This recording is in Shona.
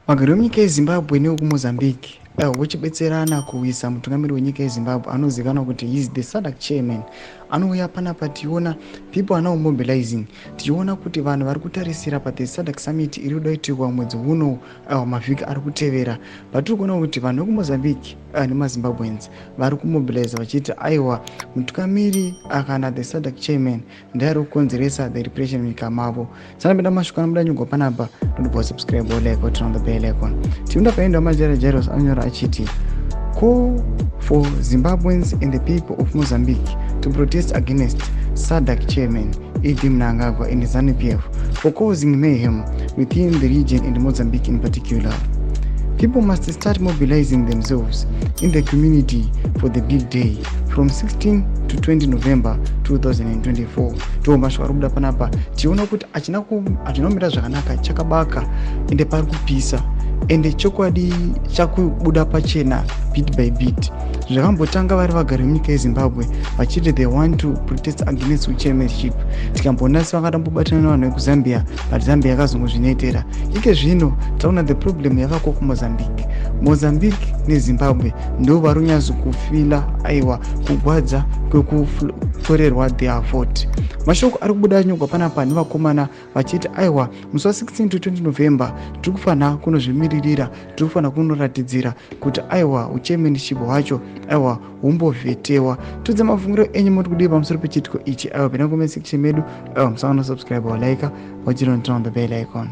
Vagari vemunyika yeZimbabwe nevekuMozambique vochibetserana kuwisa mutungamiri wenyika yeZimbabwe anozivikanwa kuti he is the SADC chairman. Anouya panapa tichiona people are now mobilizing, tichiona kuti vanhu vari kutarisira pathe SADC summit iri kuda kuitirwa mwedzi uno, mavhiki ari kutevera. Patiri kuona kuti vanhu vekuMozambique nemaZimbabweans vari kumobiliza vachiti aiwa, mutungamiri kana the SADC chairman ndiye ari kukonzeresa the repression munyika mavo. Sanapinda mashoko anobuda nyugwa panapa, don't subscribe or like or turn on the bell icon. Tinoda paenda Majara Jairos anonyora achiti, "Call for Zimbabweans and the people of Mozambique to protest against SADC chairman ED Mnangagwa and ZANU-PF for causing mayhem within the region and Mozambique in particular. People must start mobilizing themselves in the community for the big day from 16 to 20 November 2024." Ndiwo mashoko ari kubuda panapa, tichiona kuti hachina kumira zvakanaka, chakabaka ende pari kupisa, ende chokwadi chakubuda pachena bit by bit. Zvakambotanga vari vagari vemunyika yeZimbabwe vachiti they want to protest against chairmanship. Tikamboona sevangatambobatana nevanhu vekuZambia, but Zambia yakazongozvinoitera. Ike zvino taona the problem yavako kuMozambique. Mozambique neZimbabwe ndo vari kunyatsokufila aiwa kugwadza kwekutorerwa their vote. Mashoko ari kubuda anyogwa panapa nevakomana vachiti aiwa, musi wa16 to 20 November tiri kufanira kunozvimiririra, tiri kufanira kunoratidzira kuti aiwa, uchairmanship hwacho aiwa humbovhetewa. Tudze mafungiro enyu, muri kudii pamusoro pechiitiko ichi? Aiwa, pinda comment section medu. Aiwa, musaona subscribe, walike, wachiri on the bell icon.